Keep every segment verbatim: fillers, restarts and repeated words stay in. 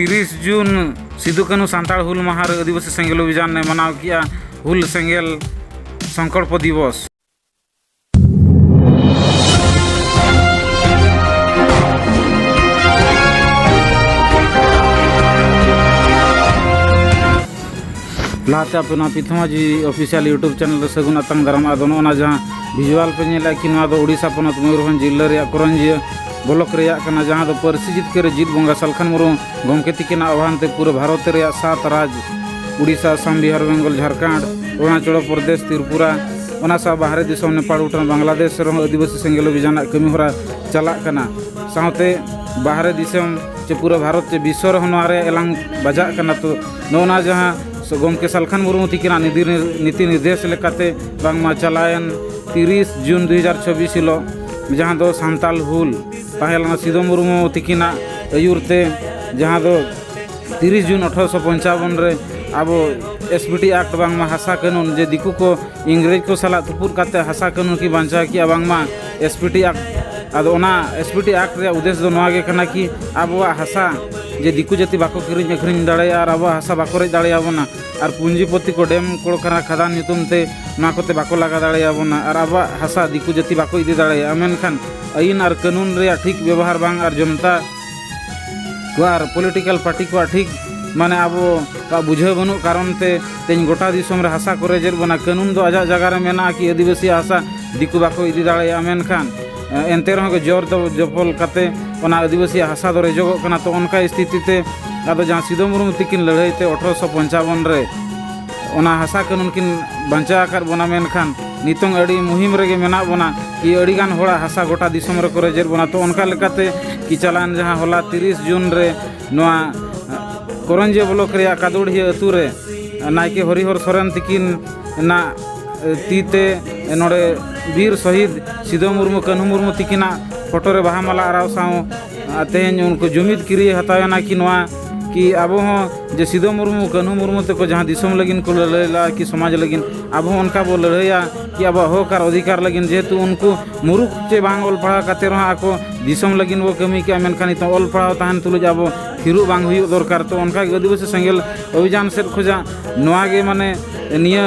ᱛᱤᱨᱤᱥ ᱡᱩᱱ ᱥᱤᱫᱩ ᱠᱟᱹᱱᱦᱩ ᱥᱟᱱᱛᱟᱲ ᱦᱩᱞ ᱢᱟᱦᱟ ᱨᱮ ᱟᱹᱫᱤᱵᱟᱹᱥᱤ ᱥᱮᱸᱜᱮᱞ ᱚᱵᱷᱤᱡᱟᱱ ᱮ ᱢᱟᱱᱟᱣ ᱠᱮᱜᱼᱟ, ᱦᱩᱞ ᱥᱮᱸᱜᱮᱞ ᱥᱚᱝᱠᱚᱞᱯᱚ ᱫᱤᱵᱚᱥ᱾ ᱞᱟᱦᱟᱛᱮ ᱟᱯᱮ ᱱᱚᱣᱟ ᱯᱤᱛᱷᱚᱢᱟ ᱡᱤ ᱚᱯᱷᱤᱥᱤᱭᱟᱞ YouTube ᱪᱮᱱᱮᱞ ᱨᱮ ᱥᱟᱹᱜᱩᱱ ᱟᱛᱟᱝ ᱫᱟᱨᱟᱢ᱾ ᱟᱫᱚ ᱱᱚᱜᱼᱚ ᱱᱟ ᱡᱟᱦᱟᱸ ᱵᱷᱤᱡᱩᱣᱟᱞ ᱯᱮ ᱧᱮᱞᱮᱫᱼᱟ ᱠᱤ, ᱱᱚᱣᱟ ᱫᱚ ᱳᱰᱤᱥᱟ ᱯᱚᱱᱚᱛ ᱢᱚᱭᱩᱨᱵᱷᱚᱸᱡᱽ ᱡᱤᱞᱟᱹ ᱨᱮᱭᱟᱜ ᱠᱚᱨᱚᱧᱡᱤᱭᱟᱹ ᱵᱞᱚᱠ ᱨᱮᱭᱟᱜ ᱠᱟᱱᱟ, ᱡᱟᱦᱟᱸ ᱫᱚ ᱯᱟᱹᱨᱥᱤ ᱡᱤᱛᱠᱟᱹᱨ ᱡᱤᱛ ᱵᱚᱸᱜᱟ ᱥᱟᱞᱠᱷᱟᱱ ᱢᱩᱨᱢᱩ ᱜᱚᱢᱠᱮ ᱛᱤᱠᱤᱱᱟᱜ ᱟᱦᱵᱟᱱ ᱛᱮ ᱯᱩᱨᱟᱹ ᱵᱷᱟᱨᱚᱛ ᱨᱮᱭᱟᱜ ᱥᱟᱛ ᱨᱟᱡᱽ, ᱳᱰᱤᱥᱟ, ᱟᱥᱟᱢ, ᱵᱤᱦᱟᱨ, ᱵᱮᱝᱜᱚᱞ, ᱡᱷᱟᱲᱠᱷᱚᱸᱰ, ᱚᱨᱩᱱᱟᱪᱚᱞ ᱯᱨᱚᱫᱮᱥ, ᱛᱨᱤᱯᱩᱨᱟ, ᱚᱱᱟ ᱥᱟᱶ ᱵᱟᱦᱨᱮ ᱫᱤᱥᱚᱢ ᱱᱮᱯᱟᱲ, ᱵᱷᱩᱴᱟᱱ, ᱵᱟᱝᱞᱟᱫᱮᱥ ᱨᱮᱦᱚᱸ ᱟᱹᱫᱤᱵᱟᱹᱥᱤ ᱥᱮᱸᱜᱮᱞ ᱚᱵᱷᱤᱡᱟᱱᱟᱜ ᱠᱟᱹᱢᱤ ᱦᱚᱨᱟ ᱪᱟᱞᱟᱜ ᱠᱟᱱᱟ᱾ ᱥᱟᱶᱛᱮ ᱵᱟᱦᱨᱮ ᱫᱤᱥᱚᱢ ᱪᱮ ᱯᱩᱨᱟᱹ ᱵᱷᱟᱨᱚᱛ ᱪᱮ ᱵᱤᱥᱥᱚ ᱨᱮᱦᱚᱸ ᱱᱚᱣᱟ ᱨᱮᱭᱟᱜ ᱮᱞᱟᱝ ᱵᱟᱡᱟᱜ ᱠᱟᱱᱟ᱾ ᱛᱚ ᱱᱚᱜᱼᱚ ᱱᱟ ᱡᱟᱦᱟᱸ ᱥᱚ-, ᱜᱚᱢᱠᱮ ᱥᱟᱞᱠᱷᱟᱱ ᱢᱩᱨᱢᱩ ᱛᱤᱠᱤᱱᱟᱜ ᱱᱤᱫᱤ-, ᱱᱤᱛᱤ ᱱᱤᱨᱫᱮᱥ ᱞᱮᱠᱟᱛᱮ ᱵᱟᱝᱢᱟ ᱪᱟᱞᱟᱣᱮᱱ ᱛᱤᱨᱤᱥ ᱡᱩᱱ ᱫᱩ ᱦᱟᱡᱟᱨ ᱪᱚᱵᱵᱤᱥ ᱦᱤᱞᱳᱜ ᱡᱟᱦᱟᱸ ᱫᱚ ᱥᱟᱱᱛᱟᱞ ᱦᱩᱞ ᱛᱟᱦᱮᱸ ᱞᱮᱱᱟ, ᱥᱤᱫᱩ ᱢᱩᱨᱢᱩ ᱛᱤᱠᱤᱱᱟᱜ ᱟᱹᱭᱩᱨ ᱛᱮ ᱡᱟᱦᱟᱸ ᱫᱚ ᱛᱤᱨᱤᱥ ᱡᱩᱱ ᱟᱴᱷᱨᱚᱥᱚ ᱯᱚᱧᱪᱟᱵᱚᱱ ᱨᱮ ᱟᱵᱚ ᱮᱥ ᱯᱤ ᱴᱤ ᱮᱠᱴ ᱵᱟᱝᱢᱟ ᱦᱟᱥᱟ ᱠᱟᱹᱱᱩᱱ ᱡᱮ ᱫᱤᱠᱩ ᱠᱚ ᱤᱝᱨᱮᱡᱽ ᱠᱚ ᱥᱟᱞᱟᱜ ᱛᱩᱯᱩᱫ ᱠᱟᱛᱮ ᱦᱟᱥᱟ ᱠᱟᱹᱱᱩᱱ ᱠᱤᱱ ᱵᱟᱧᱪᱟᱣ ᱠᱮᱜᱼᱟ ᱵᱟᱝᱢᱟ ᱮᱥ ᱯᱤ ᱴᱤ ᱮᱠᱴ᱾ ᱟᱫᱚ ᱚᱱᱟ ᱮᱥ ᱯᱤ ᱴᱤ ᱮᱠᱴ ᱨᱮᱭᱟᱜ ᱩᱫᱽᱫᱮᱥ ᱫᱚ ᱱᱚᱣᱟ ᱜᱮ ᱠᱟᱱᱟ ᱠᱤ ᱟᱵᱚᱣᱟᱜ ᱦᱟᱥᱟ ᱡᱮ ᱫᱤᱠᱩ ᱡᱟᱹᱛᱤ ᱵᱟᱠᱚ ᱠᱤᱨᱤᱧ ᱟᱹᱠᱷᱨᱤᱧ ᱫᱟᱲᱮᱭᱟᱜᱼᱟ ᱟᱨ ᱟᱵᱚᱣᱟᱜ ᱦᱟᱥᱟ ᱵᱟᱠᱚ ᱨᱮᱡ ᱫᱟᱲᱮᱭᱟᱵᱚᱱᱟ᱾ ᱟᱨ ᱯᱩᱸᱡᱤᱯᱚᱛᱤ ᱠᱚ ᱰᱮᱢ ᱠᱚᱲᱠᱷᱟᱱᱟ ᱠᱷᱟᱫᱟᱱ ᱧᱩᱛᱩᱢ ᱛᱮ ᱱᱚᱣᱟ ᱠᱚᱛᱮ ᱵᱟᱠᱚ ᱞᱟᱜᱟ ᱫᱟᱲᱮᱭᱟᱵᱚᱱᱟ ᱟᱨ ᱟᱵᱚᱣᱟᱜ ᱦᱟᱥᱟ ᱫᱤᱠᱩ ᱡᱟᱹᱛᱤ ᱵᱟᱠᱚ ᱤᱫᱤ ᱫᱟᱲᱮᱭᱟᱜᱼᱟ᱾ ᱢᱮᱱᱠᱷᱟᱱ ᱟᱹᱭᱤᱱ ᱟᱨ ᱠᱟᱹᱱᱩᱱ ᱨᱮᱭᱟᱜ ᱴᱷᱤᱠ ᱵᱮᱵᱚᱦᱟᱨ ᱵᱟᱝ ᱟᱨ ᱡᱚᱱᱛᱟ ᱠᱚ ᱟᱨ ᱯᱚᱞᱤᱴᱤᱠᱟᱞ ᱯᱟᱨᱴᱤ ᱠᱚᱣᱟᱜ ᱴᱷᱤᱠ ᱢᱟᱱᱮ ᱟᱵᱚ ᱠᱚᱣᱟᱜ ᱵᱩᱡᱷᱟᱹᱣ ᱵᱟᱹᱱᱩᱜ ᱠᱟᱨᱚᱱ ᱛᱮ ᱛᱮᱦᱮᱧ ᱜᱚᱴᱟ ᱫᱤᱥᱚᱢ ᱨᱮ ᱦᱟᱥᱟ ᱠᱚ ᱨᱮᱡᱮᱫ ᱵᱚᱱᱟ᱾ ᱠᱟᱹᱱᱩᱱ ᱫᱚ ᱟᱡᱟᱜ ᱡᱟᱭᱜᱟ ᱨᱮ ᱢᱮᱱᱟᱜᱼᱟ ᱠᱤ ᱟᱹᱫᱤᱵᱟᱹᱥᱤᱭᱟᱜ ᱦᱟᱥᱟ ᱫᱤᱠᱩ ᱵᱟᱠᱚ ᱤᱫᱤ ᱫᱟᱲᱮᱭᱟᱜᱼᱟ, ᱢᱮᱱᱠᱷᱟᱱ ᱮᱱᱛᱮ ᱨᱮᱦᱚᱸ ᱜᱮ ᱡᱳᱨ ᱫᱚ ᱡᱚᱯᱚᱞ ᱠᱟᱛᱮ ᱚᱱᱟ ᱟᱹᱫᱤᱵᱟᱹᱥᱤᱭᱟᱜ ᱦᱟᱥᱟ ᱫᱚ ᱨᱮᱡᱚᱜᱚᱜ ᱠᱟᱱᱟ᱾ ᱛᱚ ᱚᱱᱠᱟ ᱥᱛᱷᱤᱛᱤ ᱛᱮ ᱟᱫᱚ ᱡᱟᱦᱟᱸ ᱥᱤᱫᱩ ᱢᱩᱨᱢᱩ ᱛᱤᱠᱤᱱ ᱞᱟᱹᱲᱦᱟᱹᱭ ᱛᱮ ᱟᱴᱷᱨᱚᱥᱚ ᱯᱚᱧᱪᱟᱵᱚᱱ ᱨᱮ ᱚᱱᱟ ᱦᱟᱥᱟ ᱠᱟᱹᱱᱩᱱ ᱠᱤᱱ ᱵᱟᱧᱪᱟᱣ ᱟᱠᱟᱫ ᱵᱚᱱᱟ, ᱢᱮᱱᱠᱷᱟᱱ ᱱᱤᱛᱚᱝ ᱟᱹᱰᱤ ᱢᱩᱦᱤᱢ ᱨᱮᱜᱮ ᱢᱮᱱᱟᱜ ᱵᱚᱱᱟ ᱠᱤ ᱟᱹᱰᱤᱜᱟᱱ ᱦᱚᱲᱟᱜ ᱦᱟᱥᱟ ᱜᱚᱴᱟ ᱫᱤᱥᱚᱢ ᱨᱮᱠᱚ ᱨᱮᱡᱮᱫ ᱵᱚᱱᱟ᱾ ᱛᱚ ᱚᱱᱠᱟ ᱞᱮᱠᱟᱛᱮ ᱠᱤ ᱪᱟᱞᱟᱣᱮᱱ ᱡᱟᱦᱟᱸ ᱦᱚᱞᱟ ᱛᱤᱨᱤᱥ ᱡᱩᱱ ᱨᱮ ᱱᱚᱣᱟ ᱠᱚᱨᱚᱧᱡᱤᱭᱟᱹ ᱵᱞᱚᱠ ᱨᱮᱭᱟᱜ ᱠᱟᱫᱩᱲᱦᱤᱭᱟᱹ ᱟᱹᱛᱩ ᱨᱮ ᱱᱟᱭᱠᱮ ᱦᱚᱨᱤᱦᱚᱨ ᱥᱚᱨᱮᱱ ᱛᱤᱠᱤᱱ ᱱᱟᱜ ᱛᱤ ᱛᱮ ᱱᱚᱰᱮ ᱵᱤᱨ ᱥᱚᱦᱤᱫ ᱥᱤᱫᱩ ᱢᱩᱨᱢᱩ, ᱠᱟᱹᱱᱦᱩ ᱢᱩᱨᱢᱩ ᱛᱤᱠᱤᱱᱟᱜ ᱯᱷᱳᱴᱳ ᱨᱮ ᱵᱟᱦᱟ ᱢᱟᱞᱟ ᱟᱨᱟᱣ ᱥᱟᱶ ᱟᱨ ᱛᱮᱦᱮᱧ ᱩᱱᱠᱩ ᱡᱩᱢᱤᱫ ᱠᱤᱨᱤᱭᱟᱹ ᱦᱟᱛᱟᱣ ᱮᱱᱟ ᱠᱤ ᱱᱚᱣᱟ ᱠᱤ ᱟᱵᱚ ᱦᱚᱸ ᱡᱮ ᱥᱤᱫᱩ ᱢᱩᱨᱢᱩ, ᱠᱟᱹᱱᱦᱩ ᱢᱩᱨᱢᱩ ᱛᱮᱠᱚ ᱡᱟᱦᱟᱸ ᱫᱤᱥᱚᱢ ᱞᱟᱹᱜᱤᱫ ᱠᱚ ᱞᱟᱹᱲᱦᱟᱹᱭ ᱞᱮᱫᱟ ᱠᱤ ᱥᱚᱢᱟᱡᱽ ᱞᱟᱹᱜᱤᱫ, ᱟᱵᱚ ᱦᱚᱸ ᱚᱱᱠᱟ ᱵᱚ ᱞᱟᱹᱲᱦᱟᱹᱭᱟ ᱠᱤ ᱟᱵᱚᱣᱟᱜ ᱦᱚᱠ ᱟᱨ ᱚᱫᱷᱤᱠᱟᱨ ᱞᱟᱹᱜᱤᱫ᱾ ᱡᱮᱦᱮᱛᱩ ᱩᱱᱠᱩ ᱢᱩᱨᱩᱠᱷ ᱪᱮ ᱵᱟᱝ ᱚᱞ ᱯᱟᱲᱦᱟᱣ ᱠᱟᱛᱮ ᱨᱮᱦᱚᱸ ᱟᱠᱚ ᱫᱤᱥᱚᱢ ᱞᱟᱹᱜᱤᱫ ᱵᱚ ᱠᱟᱹᱢᱤ ᱠᱮᱜᱼᱟ, ᱢᱮᱱᱠᱷᱟᱱ ᱱᱤᱛᱚᱜ ᱚᱞ ᱯᱟᱲᱦᱟᱣ ᱛᱟᱦᱮᱱ ᱛᱩᱞᱩᱡ ᱟᱵᱚ ᱛᱷᱤᱨᱚᱜ ᱵᱟᱝ ᱦᱩᱭᱩᱜ ᱫᱚᱨᱠᱟᱨ᱾ ᱛᱚ ᱚᱱᱠᱟ ᱜᱮ ᱟᱹᱫᱤᱵᱟᱹᱥᱤ ᱥᱮᱸᱜᱮᱞ ᱚᱵᱷᱤᱡᱟᱱ ᱥᱮᱫ ᱠᱷᱚᱱᱟᱜ ᱱᱚᱣᱟ ᱜᱮ ᱢᱟᱱᱮ ᱱᱤᱭᱟᱹ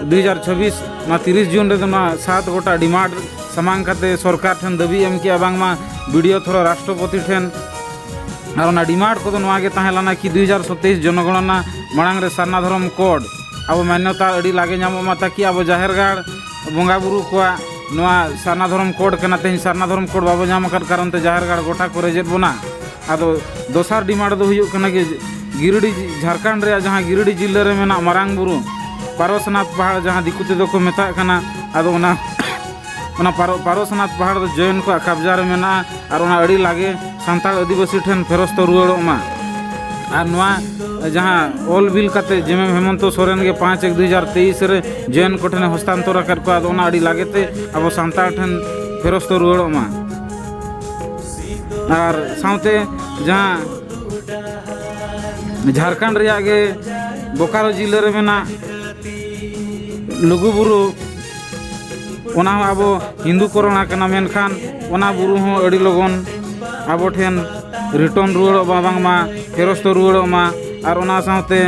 ᱫᱩ ᱦᱟᱡᱟᱨ ᱪᱷᱟᱵᱵᱤᱥ ᱱᱚᱣᱟ ᱛᱤᱨᱤᱥ ᱡᱩᱱ ᱨᱮᱫᱚ ᱱᱚᱣᱟ ᱥᱟᱛ ᱜᱚᱴᱟ ᱰᱤᱢᱟᱱᱰ ᱥᱟᱢᱟᱝ ᱠᱟᱛᱮ ᱥᱚᱨᱠᱟᱨ ᱴᱷᱮᱱ ᱫᱟᱹᱵᱤ ᱮᱢ ᱠᱮᱜᱼᱟ, ᱵᱟᱝᱢᱟ ᱵᱤᱰᱤᱭᱳ ᱛᱷᱚᱨᱚ ᱨᱟᱥᱴᱨᱚᱯᱚᱛᱤ ᱴᱷᱮᱱ᱾ ᱟᱨ ᱚᱱᱟ ᱰᱤᱢᱟᱱᱰ ᱠᱚᱫᱚ ᱱᱚᱣᱟ ᱜᱮ ᱛᱟᱦᱮᱸ ᱞᱮᱱᱟ ᱠᱤ ᱫᱩ ᱦᱟᱡᱟᱨ ᱥᱟᱛᱟᱥ ᱡᱚᱱᱚᱜᱚᱬᱚᱱᱟ ᱢᱟᱲᱟᱝ ᱨᱮ ᱥᱟᱨᱱᱟ ᱫᱷᱚᱨᱚᱢ ᱠᱳᱰ ᱟᱵᱚ ᱢᱟᱱᱱᱚᱛᱟ ᱟᱹᱰᱤ ᱞᱟᱜᱮ ᱧᱟᱢᱚᱜ ᱢᱟ, ᱛᱟᱠᱤ ᱟᱵᱚ ᱡᱟᱦᱮᱨ ᱜᱟᱲ ᱵᱚᱸᱜᱟ ᱵᱩᱨᱩ ᱠᱚᱣᱟᱜ ᱱᱚᱣᱟ ᱥᱟᱨᱱᱟ ᱫᱷᱚᱨᱚᱢ ᱠᱳᱰ ᱠᱟᱱᱟ᱾ ᱛᱮᱦᱮᱧ ᱥᱟᱨᱱᱟ ᱫᱷᱚᱨᱚᱢ ᱠᱳᱰ ᱵᱟᱵᱚ ᱧᱟᱢ ᱟᱠᱟᱫ ᱠᱟᱨᱚᱱ ᱛᱮ ᱡᱟᱦᱮᱨ ᱜᱟᱲ ᱜᱚᱴᱟ ᱠᱚ ᱨᱮᱡᱮᱫ ᱵᱚᱱᱟ᱾ ᱟᱫᱚ ᱫᱚᱥᱟᱨ ᱰᱤᱢᱟᱱᱰ ᱫᱚ ᱦᱩᱭᱩᱜ ᱠᱟᱱᱟ ᱜᱤ-, ᱜᱤᱨᱤᱰᱤ, ᱡᱷᱟᱲᱠᱷᱚᱸᱰ ᱨᱮᱭᱟᱜ ᱡᱟᱦᱟᱸ ᱜᱤᱨᱤᱰᱤ ᱡᱤᱞᱟᱹ ᱨᱮ ᱢᱮᱱᱟᱜ ᱢᱟᱨᱟᱝ ᱵᱩᱨᱩ ᱯᱟᱨᱚᱥᱱᱟᱛᱷ ᱯᱟᱦᱟᱲ, ᱡᱟᱦᱟᱸ ᱫᱤᱠᱩ ᱛᱮᱫᱚ ᱠᱚ ᱢᱮᱛᱟᱜ ᱠᱟᱱᱟ, ᱟᱫᱚ ᱚᱱᱟ, ᱚᱱᱟ ᱯᱟᱨᱚ-, ᱯᱟᱨᱚᱥᱱᱟᱛᱷ ᱯᱟᱦᱟᱲ ᱫᱚ ᱡᱚᱭᱮᱱ ᱠᱚᱣᱟᱜ ᱠᱟᱵᱽᱡᱟ ᱨᱮ ᱢᱮᱱᱟᱜᱼᱟ ᱟᱨ ᱚᱱᱟ ᱟᱹᱰᱤ ᱞᱟᱜᱮ ᱥᱟᱱᱛᱟᱲ ᱟᱹᱫᱤᱵᱟᱹᱥᱤ ᱴᱷᱮᱱ ᱯᱷᱮᱨᱚᱥᱛᱚ ᱨᱩᱣᱟᱹᱲᱚᱜ ᱢᱟ᱾ ᱟᱨ ᱱᱚᱣᱟ ᱡᱟᱦᱟᱸ ᱚᱞ ᱵᱤᱞ ᱠᱟᱛᱮ ᱡᱮᱢᱮᱢ ᱦᱮᱢᱚᱱᱛᱚ ᱥᱚᱨᱮᱱ ᱜᱮ ᱯᱟᱸᱪ ᱮᱠ ᱫᱩ ᱦᱟᱡᱟᱨ ᱛᱮᱭᱤᱥ ᱨᱮ ᱡᱚᱭᱮᱱ ᱠᱚ ᱴᱷᱮᱱᱮ ᱦᱚᱥᱛᱟᱱᱛᱚᱨ ᱟᱠᱟᱫ ᱠᱚᱣᱟ, ᱟᱫᱚ ᱚᱱᱟ ᱟᱹᱰᱤ ᱞᱟᱜᱮ ᱛᱮ ᱟᱵᱚ ᱥᱟᱱᱛᱟᱲ ᱴᱷᱮᱱ ᱯᱷᱮᱨᱚᱥᱛᱚ ᱨᱩᱣᱟᱹᱲᱚᱜ ᱢᱟ᱾ ᱟᱨ ᱥᱟᱶᱛᱮ ᱡᱟᱦᱟᱸ ᱡᱷᱟᱲᱠᱷᱚᱸᱰ ᱨᱮᱭᱟᱜ ᱜᱮ ᱵᱳᱠᱟᱨᱳ ᱡᱤᱞᱟᱹ ᱨᱮ ᱢᱮᱱᱟᱜ ᱞᱩᱜᱩᱵᱩᱨᱩ, ᱚᱱᱟ ᱦᱚᱸ ᱟᱵᱚ ᱦᱤᱱᱫᱩ ᱠᱚᱨᱚᱱ ᱟᱠᱟᱱᱟ, ᱢᱮᱱᱠᱷᱟᱱ ᱚᱱᱟ ᱵᱩᱨᱩ ᱦᱚᱸ ᱟᱹᱰᱤ ᱞᱚᱜᱚᱱ ᱟᱵᱚ ᱴᱷᱮᱱ ᱨᱤᱴᱟᱨᱱ ᱨᱩᱣᱟᱹᱲᱚᱜ ᱢᱟ, ᱵᱟᱝᱢᱟ ᱯᱷᱮᱨᱚᱥᱛᱚ ᱨᱩᱣᱟᱹᱲᱚᱜ ᱢᱟ᱾ ᱟᱨ ᱚᱱᱟ ᱥᱟᱶᱛᱮ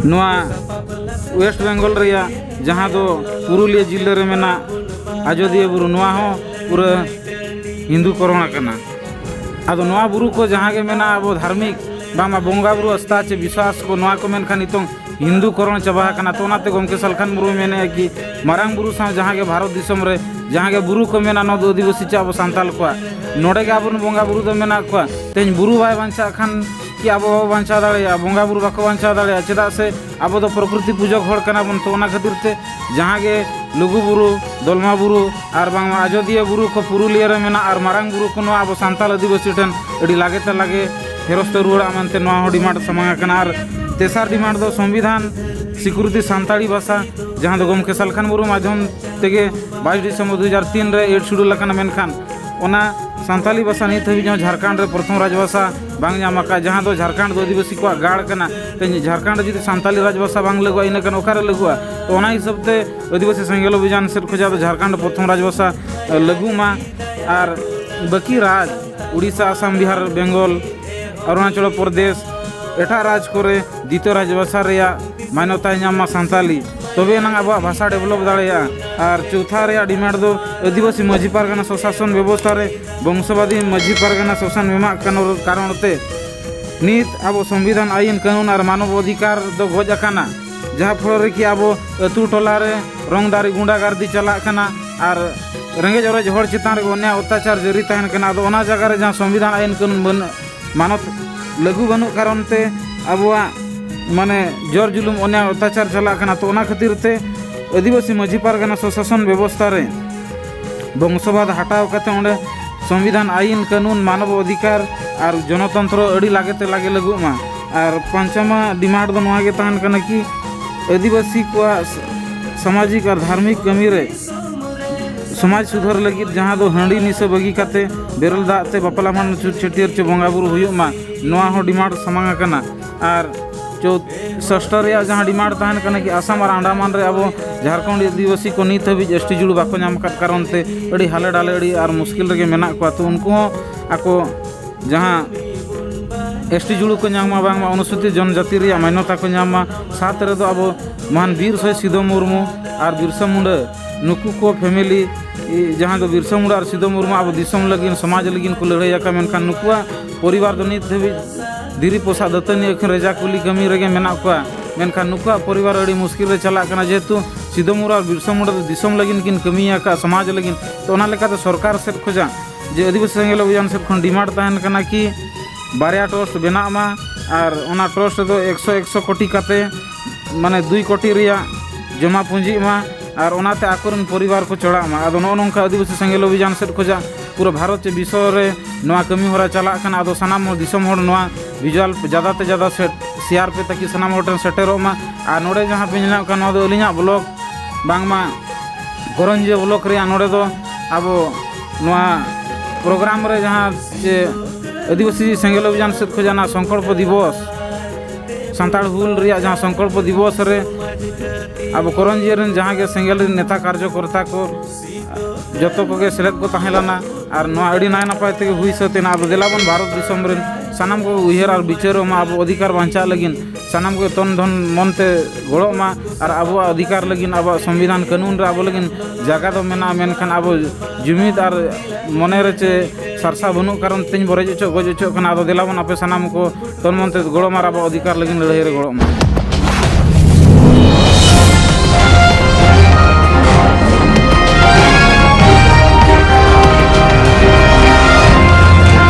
ᱱᱚᱣᱟ ᱳᱭᱮᱥᱴ ᱵᱮᱝᱜᱚᱞ ᱨᱮᱭᱟᱜ ᱡᱟᱦᱟᱸ ᱫᱚ ᱯᱩᱨᱩᱞᱤᱭᱟᱹ ᱡᱤᱞᱟᱹ ᱨᱮ ᱢᱮᱱᱟᱜ ᱟᱡᱳᱫᱤᱭᱟᱹ ᱵᱩᱨᱩ, ᱱᱚᱣᱟ ᱦᱚᱸ ᱯᱩᱨᱟᱹ ᱦᱤᱱᱫᱩ ᱠᱚᱨᱚᱱ ᱟᱠᱟᱱᱟ᱾ ᱟᱫᱚ ᱱᱚᱣᱟ ᱵᱩᱨᱩ ᱠᱚ ᱡᱟᱦᱟᱸ ᱜᱮ ᱢᱮᱱᱟᱜᱼᱟ, ᱟᱵᱚ ᱫᱷᱟᱨᱢᱤᱠ ᱵᱟᱝᱢᱟ ᱵᱚᱸᱜᱟ ᱵᱩᱨᱩ ᱟᱥᱛᱷᱟ ᱪᱮ ᱵᱤᱥᱣᱟᱥ ᱠᱚ, ᱱᱚᱣᱟ ᱠᱚ ᱢᱮᱱᱠᱷᱟᱱ ᱱᱤᱛᱚᱝ ᱦᱤᱱᱫᱩ ᱠᱚᱨᱚᱱ ᱪᱟᱵᱟ ᱟᱠᱟᱱᱟ᱾ ᱛᱚ ᱚᱱᱟᱛᱮ ᱜᱚᱢᱠᱮ ᱥᱟᱞᱠᱷᱟᱱ ᱢᱩᱨᱢᱩᱭ ᱢᱮᱱᱮᱫᱼᱟ ᱠᱤ ᱢᱟᱨᱟᱝ ᱵᱩᱨᱩ ᱥᱟᱶ ᱡᱟᱦᱟᱸ ᱜᱮ ᱵᱷᱟᱨᱚᱛ ᱫᱤᱥᱚᱢ ᱨᱮ ᱡᱟᱦᱟᱸ ᱜᱮ ᱵᱩᱨᱩ ᱠᱚ ᱢᱮᱱᱟᱜᱼᱟ, ᱱᱚᱣᱟ ᱫᱚ ᱟᱹᱫᱤᱵᱟᱹᱥᱤ ᱪᱮ ᱟᱵᱚ ᱥᱟᱱᱛᱟᱲ ᱠᱚᱣᱟᱜ᱾ ᱱᱚᱰᱮ ᱜᱮ ᱟᱵᱚᱨᱮᱱ ᱵᱚᱸᱜᱟ ᱵᱩᱨᱩ ᱫᱚ ᱢᱮᱱᱟᱜ ᱠᱚᱣᱟ᱾ ᱛᱮᱦᱮᱧ ᱵᱩᱨᱩ ᱵᱟᱭ ᱵᱟᱧᱪᱟᱜ ᱠᱷᱟᱱ ᱠᱤ ᱟᱵᱚ ᱵᱟᱵᱚ ᱵᱟᱧᱪᱟᱣ ᱫᱟᱲᱮᱭᱟᱜᱼᱟ? ᱵᱚᱸᱜᱟ ᱵᱩᱨᱩ ᱵᱟᱠᱚ ᱵᱟᱧᱪᱟᱣ ᱫᱟᱲᱮᱭᱟᱜᱼᱟ᱾ ᱪᱮᱫᱟᱜ ᱥᱮ ᱟᱵᱚ ᱫᱚ ᱯᱨᱚᱠᱨᱤᱛᱤ ᱯᱩᱡᱚᱠ ᱦᱚᱲ ᱠᱟᱱᱟ ᱵᱚᱱ᱾ ᱛᱚ ᱚᱱᱟ ᱠᱷᱟᱹᱛᱤᱨ ᱛᱮ ᱡᱟᱦᱟᱸ ᱜᱮ ᱞᱩᱜᱩ ᱵᱩᱨᱩ, ᱫᱚᱞᱢᱟ ᱵᱩᱨᱩ ᱟᱨ ᱵᱟᱝᱢᱟ ᱟᱡᱳᱫᱤᱭᱟᱹ ᱵᱩᱨᱩ ᱠᱚ ᱯᱩᱨᱩᱞᱤᱭᱟᱹ ᱨᱮ ᱢᱮᱱᱟᱜ ᱟᱨ ᱢᱟᱨᱟᱝ ᱵᱩᱨᱩ ᱠᱚ ᱱᱚᱣᱟ ᱟᱵᱚ ᱥᱟᱱᱛᱟᱲ ᱟᱹᱫᱤᱵᱟᱹᱥᱤ ᱴᱷᱮᱱ ᱟᱹᱰᱤ ᱞᱟᱜᱮ ᱛᱮ ᱞᱟᱜᱮ ᱯᱷᱮᱨᱚᱥᱛᱚ ᱨᱩᱣᱟᱹᱲᱚᱜ ᱢᱮᱱᱛᱮ ᱱᱚᱣᱟ ᱦᱚᱸ ᱰᱤᱢᱟᱱᱰ ᱥᱟᱢᱟᱝ ᱟᱠᱟᱱᱟ᱾ ᱟᱨ ᱛᱮᱥᱟᱨ ᱰᱤᱢᱟᱱᱰ ᱫᱚ ᱥᱚᱝᱵᱤᱫᱷᱟᱱ ᱥᱤᱠᱨᱤᱛᱤ ᱥᱟᱱᱛᱟᱲᱤ ᱵᱷᱟᱥᱟ, ᱡᱟᱦᱟᱸ ᱫᱚ ᱜᱚᱢᱠᱮ ᱥᱟᱞᱠᱷᱟᱱ ᱢᱩᱨᱢᱩ ᱢᱟᱫᱽᱫᱷᱚᱢ ᱛᱮᱜᱮ ᱵᱟᱭᱤᱥ ᱰᱤᱥᱮᱢᱵᱚᱨ ᱫᱩ ᱦᱟᱡᱟᱨ ᱛᱤᱱ ᱨᱮ ᱮᱰ ᱥᱤᱰᱩᱞ ᱟᱠᱟᱱᱟ, ᱢᱮᱱᱠᱷᱟᱱ ᱚᱱᱟ ᱥᱟᱱᱛᱟᱞᱤ ᱵᱷᱟᱥᱟ ᱱᱤᱛ ᱦᱟᱹᱵᱤᱡ ᱦᱚᱸ ᱡᱷᱟᱲᱠᱷᱚᱸᱰ ᱨᱮ ᱯᱨᱚᱛᱷᱚᱢ ᱨᱟᱡᱽᱵᱷᱟᱥᱟ ᱵᱟᱝ ᱧᱟᱢ ᱟᱠᱟᱫ, ᱡᱟᱦᱟᱸ ᱫᱚ ᱡᱷᱟᱲᱠᱷᱚᱸᱰ ᱫᱚ ᱟᱹᱫᱤᱵᱟᱹᱥᱤ ᱠᱚᱣᱟᱜ ᱜᱟᱲ ᱠᱟᱱᱟ᱾ ᱛᱮᱦᱮᱧ ᱡᱷᱟᱲᱠᱷᱚᱸᱰ ᱨᱮ ᱡᱩᱫᱤ ᱥᱟᱱᱛᱟᱞᱤ ᱨᱟᱡᱽᱵᱷᱟᱥᱟ ᱵᱟᱝ ᱞᱟᱹᱜᱩᱜᱼᱟ, ᱤᱱᱟᱹ ᱠᱷᱟᱱ ᱚᱠᱟᱨᱮ ᱞᱟᱹᱜᱩᱜᱼᱟ? ᱛᱚ ᱚᱱᱟ ᱦᱤᱥᱟᱹᱵ ᱛᱮ ᱟᱹᱫᱤᱵᱟᱹᱥᱤ ᱥᱮᱸᱜᱮᱞ ᱚᱵᱷᱤᱡᱟᱱ ᱥᱮᱫ ᱠᱷᱚᱱᱟᱜ ᱫᱚ ᱡᱷᱟᱲᱠᱷᱚᱸᱰ ᱯᱨᱚᱛᱷᱚᱢ ᱨᱟᱡᱽᱵᱷᱟᱥᱟ ᱞᱟᱹᱜᱩᱜ ᱢᱟ᱾ ᱟᱨ ᱵᱟᱹᱠᱤ ᱨᱟᱡᱽ ᱩᱲᱤᱥᱥᱟ, ᱟᱥᱟᱢ, ᱵᱤᱦᱟᱨ, ᱵᱮᱝᱜᱚᱞ, ᱚᱨᱩᱱᱟᱪᱚᱞ ᱯᱨᱚᱫᱮᱥ, ᱮᱴᱟᱜ ᱨᱟᱡᱽ ᱠᱚᱨᱮ ᱫᱤᱛᱤᱭᱚ ᱨᱟᱡᱽ ᱵᱷᱟᱥᱟ ᱨᱮᱭᱟᱜ ᱢᱟᱱᱭᱚᱛᱟᱭ ᱧᱟᱢ ᱢᱟ ᱥᱟᱱᱛᱟᱞᱤ, ᱛᱚᱵᱮ ᱮᱱᱟᱝ ᱟᱵᱚᱣᱟᱜ ᱵᱷᱟᱥᱟ ᱰᱮᱵᱷᱞᱚᱯ ᱫᱟᱲᱮᱭᱟᱜᱼᱟ᱾ ᱟᱨ ᱪᱳᱣᱛᱷᱟ ᱨᱮᱭᱟᱜ ᱰᱤᱢᱟᱱᱰ ᱫᱚ ᱟᱹᱫᱤᱵᱟᱹᱥᱤ ᱢᱟᱹᱡᱷᱤ ᱯᱟᱨᱜᱟᱱᱟ ᱥᱚᱥᱟᱥᱚᱱ ᱵᱮᱵᱚᱥᱛᱷᱟ ᱨᱮ ᱵᱚᱝᱥᱚᱵᱟᱫᱤ ᱢᱟᱹᱡᱷᱤ ᱯᱟᱨᱜᱟᱱᱟ ᱥᱚᱥᱟᱱ ᱮᱢᱟᱜ ᱠᱟᱱ ᱠᱟᱨᱚᱱ ᱛᱮ ᱱᱤᱛ ᱟᱵᱚ ᱥᱚᱝᱵᱤᱫᱷᱟᱱ, ᱟᱭᱤᱱ, ᱠᱟᱹᱱᱩᱱ ᱟᱨ ᱢᱟᱱᱚᱵ ᱚᱫᱷᱤᱠᱟᱨ ᱫᱚ ᱜᱚᱡ ᱟᱠᱟᱱᱟ, ᱡᱟᱦᱟᱸ ᱯᱷᱚᱞᱚ ᱨᱮ ᱠᱤ ᱟᱵᱚ ᱟᱹᱛᱩ ᱴᱚᱞᱟ ᱨᱮ ᱨᱚᱝᱫᱟᱨᱤ ᱜᱩᱱᱰᱟᱜᱟᱨᱫᱤ ᱪᱟᱞᱟᱜ ᱠᱟᱱᱟ ᱟᱨ ᱨᱮᱸᱜᱮᱡ ᱚᱨᱮᱡ ᱦᱚᱲ ᱪᱮᱛᱟᱱ ᱨᱮ ᱚᱱᱭᱟᱭ ᱚᱛᱛᱟᱪᱟᱨ ᱡᱟᱹᱨᱤ ᱛᱟᱦᱮᱱ ᱠᱟᱱᱟ᱾ ᱟᱫᱚ ᱚᱱᱟ ᱡᱟᱭᱜᱟ ᱨᱮ ᱡᱟᱦᱟᱸ ᱥᱚᱝᱵᱤᱫᱷᱟᱱ, ᱟᱭᱤᱱ, ᱠᱟᱹᱱᱩᱱ ᱵᱟᱹᱱᱩᱜ, ᱢᱟᱱᱚᱛ ᱞᱟᱹᱜᱩ ᱵᱟᱹᱱᱩᱜ ᱠᱟᱨᱚᱱ ᱛᱮ ᱟᱵᱚᱣᱟᱜ ᱢᱟᱱᱮ ᱡᱳᱨ ᱡᱩᱞᱩᱢ, ᱚᱱᱭᱟᱭ ᱚᱛᱛᱟᱪᱟᱨ ᱪᱟᱞᱟᱜ ᱠᱟᱱᱟ᱾ ᱛᱚ ᱚᱱᱟ ᱠᱷᱟᱹᱛᱤᱨ ᱛᱮ ᱟᱹᱫᱤᱵᱟᱹᱥᱤ ᱢᱟᱹᱡᱷᱤ ᱯᱟᱨᱜᱟᱱᱟ ᱥᱚᱥᱟᱥᱚᱱ ᱵᱮᱵᱚᱥᱛᱷᱟ ᱨᱮ ᱵᱚᱝᱥᱚᱵᱟᱫ ᱦᱟᱴᱟᱣ ᱠᱟᱛᱮ ᱚᱸᱰᱮ ᱥᱚᱝᱵᱤᱫᱷᱟᱱ, ᱟᱭᱤᱱ, ᱠᱟᱹᱱᱩᱱ, ᱢᱟᱱᱚᱵ ᱚᱫᱷᱤᱠᱟᱨ ᱟᱨ ᱡᱚᱱᱚᱛᱚᱱᱛᱨᱚ ᱟᱹᱰᱤ ᱞᱟᱜᱮ ᱛᱮ ᱞᱟᱜᱮ ᱞᱟᱹᱜᱩᱜ ᱢᱟ᱾ ᱟᱨ ᱯᱚᱧᱪᱚᱢᱟ ᱰᱤᱢᱟᱱᱰ ᱫᱚ ᱱᱚᱣᱟ ᱜᱮ ᱛᱟᱦᱮᱱ ᱠᱟᱱᱟ ᱠᱤ ᱟᱹᱫᱤᱵᱟᱹᱥᱤ ᱠᱚᱣᱟᱜ ᱥᱟᱢᱟᱡᱤᱠ ᱟᱨ ᱫᱷᱟᱨᱢᱤᱠ ᱠᱟᱹᱢᱤ ᱨᱮ ᱥᱚᱢᱟᱡᱽ ᱥᱩᱫᱷᱟᱹᱨ ᱞᱟᱹᱜᱤᱫ, ᱡᱟᱦᱟᱸ ᱫᱚ ᱦᱟᱺᱰᱤ ᱱᱤᱥᱟᱹ ᱵᱟᱹᱜᱤ ᱠᱟᱛᱮ ᱵᱮᱨᱮᱞ ᱫᱟᱜ ᱛᱮ ᱵᱟᱯᱞᱟ ᱵᱷᱟᱸᱰᱟᱱ, ᱪᱷᱩᱛ ᱪᱷᱟᱹᱴᱭᱟᱹᱨ ᱪᱮ ᱵᱚᱸᱜᱟ ᱵᱩᱨᱩ ᱦᱩᱭᱩᱜ ᱢᱟ, ᱱᱚᱣᱟ ᱦᱚᱸ ᱰᱤᱢᱟᱱᱰ ᱥᱟᱢᱟᱝ ᱟᱠᱟᱱᱟ᱾ ᱟᱨ ᱪᱳ-, ᱥᱚᱥᱴᱚ ᱨᱮᱭᱟᱜ ᱡᱟᱦᱟᱸ ᱰᱤᱢᱟᱱᱰ ᱛᱟᱦᱮᱱ ᱠᱟᱱᱟ ᱠᱤ ᱟᱥᱟᱢ ᱟᱨ ᱟᱱᱰᱟᱢᱟᱱ ᱨᱮ ᱟᱵᱚ ᱡᱷᱟᱲᱠᱷᱚᱸᱰ ᱟᱹᱫᱤᱵᱟᱹᱥᱤ ᱠᱚ ᱱᱤᱛ ᱦᱟᱹᱵᱤᱡ ᱮᱥ ᱴᱤ ᱡᱩᱲᱩ ᱵᱟᱠᱚ ᱧᱟᱢ ᱟᱠᱟᱫ ᱠᱟᱨᱚᱱ ᱛᱮ ᱟᱹᱰᱤ ᱦᱟᱞᱮ ᱰᱟᱞᱮ, ᱟᱹᱰᱤ ᱟᱨ ᱢᱩᱥᱠᱤᱞ ᱨᱮᱜᱮ ᱢᱮᱱᱟᱜ ᱠᱚᱣᱟ᱾ ᱛᱚ ᱩᱱᱠᱩ ᱦᱚᱸ ᱟᱠᱚ ᱡᱟᱦᱟᱸ ᱮᱥ ᱴᱤ ᱡᱩᱲᱩ ᱠᱚ ᱧᱟᱢ ᱢᱟ, ᱵᱟᱝᱢᱟ ᱚᱱᱩᱥᱩᱪᱤᱛ ᱡᱚᱱᱡᱟᱛᱤ ᱨᱮᱭᱟᱜ ᱢᱟᱱᱭᱚᱛᱟ ᱠᱚ ᱧᱟᱢ ᱢᱟ᱾ ᱥᱟᱛ ᱨᱮᱫᱚ ᱟᱵᱚ ᱢᱚᱦᱟᱱ ᱵᱤᱨ ᱥᱚᱦᱤᱫ ᱥᱤᱫᱩ ᱢᱩᱨᱢᱩ ᱟᱨ ᱵᱤᱨᱥᱟ ᱢᱩᱱᱰᱟ, ᱱᱩᱠᱩ ᱠᱚ ᱯᱷᱮᱢᱮᱞᱤ, ᱡᱟᱦᱟᱸ ᱫᱚ ᱵᱤᱨᱥᱟ ᱢᱩᱱᱰᱟ ᱟᱨ ᱥᱤᱫᱩ ᱢᱩᱨᱢᱩ ᱟᱵᱚ ᱫᱤᱥᱚᱢ ᱞᱟᱹᱜᱤᱫ, ᱥᱚᱢᱟᱡᱽ ᱞᱟᱹᱜᱤᱫ ᱠᱚ ᱞᱟᱹᱲᱦᱟᱹᱭ ᱟᱠᱟᱫ, ᱢᱮᱱᱠᱷᱟᱱ ᱱᱩᱠᱩᱣᱟᱜ ᱯᱚᱨᱤᱵᱟᱨ ᱫᱚ ᱱᱤᱛ ᱫᱷᱟᱹᱵᱤᱡ ᱫᱷᱤᱨᱤ ᱯᱚᱥᱟᱜ ᱫᱟᱹᱛᱟᱹᱱᱤ ᱟᱹᱠᱷᱨᱤᱧ ᱨᱮᱡᱟ ᱠᱩᱞᱤ ᱠᱟᱹᱢᱤ ᱨᱮᱜᱮ ᱢᱮᱱᱟᱜ ᱠᱚᱣᱟ᱾ ᱢᱮᱱᱠᱷᱟᱱ ᱱᱩᱠᱩᱣᱟᱜ ᱯᱚᱨᱤᱵᱟᱨ ᱟᱹᱰᱤ ᱢᱩᱥᱠᱤᱞ ᱨᱮ ᱪᱟᱞᱟᱜ ᱠᱟᱱᱟ, ᱡᱮᱦᱮᱛᱩ ᱥᱤᱫᱩ ᱢᱩᱨᱢᱩ ᱟᱨ ᱵᱤᱨᱥᱟ ᱢᱩᱱᱰᱟ ᱫᱚ ᱫᱤᱥᱚᱢ ᱞᱟᱹᱜᱤᱫ ᱠᱤᱱ ᱠᱟᱹᱢᱤ ᱟᱠᱟᱫ, ᱥᱚᱢᱟᱡᱽ ᱞᱟᱹᱜᱤᱫ᱾ ᱛᱚ ᱚᱱᱟ ᱞᱮᱠᱟᱛᱮ ᱥᱚᱨᱠᱟᱨ ᱥᱮᱫ ᱠᱷᱚᱱᱟᱜ ᱡᱮ ᱟᱹᱫᱤᱵᱟᱹᱥᱤ ᱥᱮᱸᱜᱮᱞ ᱚᱵᱷᱤᱡᱟᱱ ᱥᱮᱫ ᱠᱷᱚᱱ ᱰᱤᱢᱟᱱᱰ ᱛᱟᱦᱮᱱ ᱠᱟᱱᱟ ᱠᱤ ᱵᱟᱨᱭᱟ ᱴᱨᱟᱥᱴ ᱵᱮᱱᱟᱜ ᱢᱟ ᱟᱨ ᱚᱱᱟ ᱴᱨᱟᱥᱴ ᱨᱮᱫᱚ ᱮᱠᱥᱚ ᱮᱠᱥᱚ ᱠᱳᱴᱤ ᱠᱟᱛᱮ, ᱢᱟᱱᱮ ᱫᱩᱭ ᱠᱳᱴᱤ ᱨᱮᱭᱟᱜ ᱡᱚᱢᱟ ᱯᱩᱸᱡᱤᱜ ᱢᱟ ᱟᱨ ᱚᱱᱟᱛᱮ ᱟᱠᱚᱨᱮᱱ ᱯᱚᱨᱤᱵᱟᱨ ᱠᱚ ᱪᱟᱲᱟᱜ ᱢᱟ᱾ ᱟᱫᱚ ᱱᱚᱜᱼᱚ ᱱᱚᱝᱠᱟ ᱟᱹᱫᱤᱵᱟᱹᱥᱤ ᱥᱮᱸᱜᱮᱞ ᱚᱵᱷᱤᱡᱟᱱ ᱥᱮᱫ ᱠᱷᱚᱱᱟᱜ ᱯᱩᱨᱟᱹ ᱵᱷᱟᱨᱚᱛ ᱪᱮ ᱵᱤᱥᱥᱚ ᱨᱮ ᱱᱚᱣᱟ ᱠᱟᱹᱢᱤ ᱦᱚᱨᱟ ᱪᱟᱞᱟᱜ ᱠᱟᱱᱟ᱾ ᱟᱫᱚ ᱥᱟᱱᱟᱢ ᱫᱤᱥᱚᱢ ᱦᱚᱲ ᱱᱚᱣᱟ ᱵᱷᱤᱡᱩᱣᱟᱞ ᱡᱟᱫᱟ ᱛᱮ ᱡᱟᱫᱟ ᱥᱮ ᱥᱮᱭᱟᱨ ᱯᱮ, ᱛᱟᱠᱤ ᱥᱟᱱᱟᱢ ᱦᱚᱲ ᱴᱷᱮᱱ ᱥᱮᱴᱮᱨᱚᱜ ᱢᱟ᱾ ᱟᱨ ᱱᱚᱰᱮ ᱡᱟᱦᱟᱸ ᱯᱮ ᱧᱮᱞᱚᱜ ᱠᱟᱱ, ᱱᱚᱣᱟ ᱫᱚ ᱟᱹᱞᱤᱧᱟᱜ ᱵᱞᱚᱜ, ᱵᱟᱝᱢᱟ ᱠᱚᱨᱚᱧᱡᱤᱭᱟᱹ ᱵᱞᱚᱠ ᱨᱮᱭᱟᱜ ᱱᱚᱰᱮ ᱫᱚ ᱟᱵᱚ ᱱᱚᱣᱟ ᱯᱨᱳᱜᱨᱟᱢ ᱨᱮ ᱡᱟᱦᱟᱸ ᱪᱮ ᱟᱹᱫᱤᱵᱟᱹᱥᱤ ᱥᱮᱸᱜᱮᱞ ᱚᱵᱷᱤᱡᱟᱱ ᱥᱮᱫ ᱠᱷᱚᱱᱟᱜ ᱥᱚᱝᱠᱚᱞᱯᱚ ᱫᱤᱵᱚᱥ, ᱥᱟᱱᱛᱟᱲ ᱦᱩᱞ ᱨᱮᱭᱟᱜ ᱡᱟᱦᱟᱸ ᱥᱚᱝᱠᱚᱞᱯᱚ ᱫᱤᱵᱚᱥ ᱨᱮ ᱟᱵᱚ ᱠᱚᱨᱚᱧᱡᱤᱭᱟᱹ ᱨᱮᱱ ᱡᱟᱦᱟᱸ ᱜᱮ ᱥᱮᱸᱜᱮᱞ ᱨᱮᱱ ᱱᱮᱛᱟ ᱠᱟᱨᱡᱚᱠᱚᱨᱛᱟ ᱠᱚ ᱡᱚᱛᱚ ᱠᱚᱜᱮ ᱥᱮᱞᱮᱫ ᱠᱚ ᱛᱟᱦᱮᱸ ᱞᱮᱱᱟ᱾ ᱟᱨ ᱱᱚᱣᱟ ᱟᱹᱰᱤ ᱱᱟᱭ ᱱᱟᱯᱟᱭ ᱛᱮᱜᱮ ᱦᱩᱭ ᱥᱟᱹᱛ ᱮᱱᱟ᱾ ᱟᱫᱚ ᱫᱮᱞᱟ ᱵᱚᱱ ᱵᱷᱟᱨᱚᱛ ᱫᱤᱥᱚᱢ ᱨᱮᱱ ᱥᱟᱱᱟᱢ ᱠᱚ ᱩᱭᱦᱟᱹᱨ ᱟᱨ ᱵᱤᱪᱟᱹᱨᱚᱜ ᱢᱟ, ᱟᱵᱚ ᱚᱫᱷᱤᱠᱟᱨ ᱵᱟᱧᱪᱟᱜ ᱞᱟᱹᱜᱤᱫ ᱥᱟᱱᱟᱢ ᱠᱚ ᱛᱚᱱ ᱫᱷᱚᱱ ᱢᱚᱱ ᱛᱮ ᱜᱚᱲᱚᱜ ᱢᱟ᱾ ᱟᱨ ᱟᱵᱚᱣᱟᱜ ᱚᱫᱷᱤᱠᱟᱨ ᱞᱟᱹᱜᱤᱫ ᱟᱵᱚᱣᱟᱜ ᱥᱚᱝᱵᱤᱫᱷᱟᱱ ᱠᱟᱹᱱᱩᱱ ᱨᱮ ᱟᱵᱚ ᱞᱟᱹᱜᱤᱫ ᱡᱟᱭᱜᱟ ᱫᱚ ᱢᱮᱱᱟᱜᱼᱟ, ᱢᱮᱱᱠᱷᱟᱱ ᱟᱵᱚ ᱡᱩᱢᱤᱫ ᱟᱨ ᱢᱚᱱᱮ ᱨᱮ ᱪᱮ ᱥᱟᱨᱥᱟ ᱵᱟᱹᱱᱩᱜ ᱠᱟᱨᱚᱱ ᱛᱮᱧ ᱵᱚᱨᱮᱡ ᱚᱪᱚᱜ ᱜᱚᱡ ᱚᱪᱚᱜ ᱠᱟᱱᱟ᱾ ᱟᱫᱚ ᱫᱮᱞᱟ ᱵᱚᱱ ᱟᱯᱮ ᱥᱟᱱᱟᱢ ᱠᱚ ᱛᱚᱱ ᱢᱚᱱ ᱛᱮ ᱜᱚᱲᱚᱜ ᱢᱟ ᱟᱨ ᱟᱵᱚᱣᱟᱜ ᱚᱫᱷᱤᱠᱟᱨ ᱞᱟᱹᱜᱤᱫ ᱞᱟᱹᱲᱦᱟᱹᱭ ᱨᱮ ᱜᱚᱲᱚᱜ ᱢᱟ᱾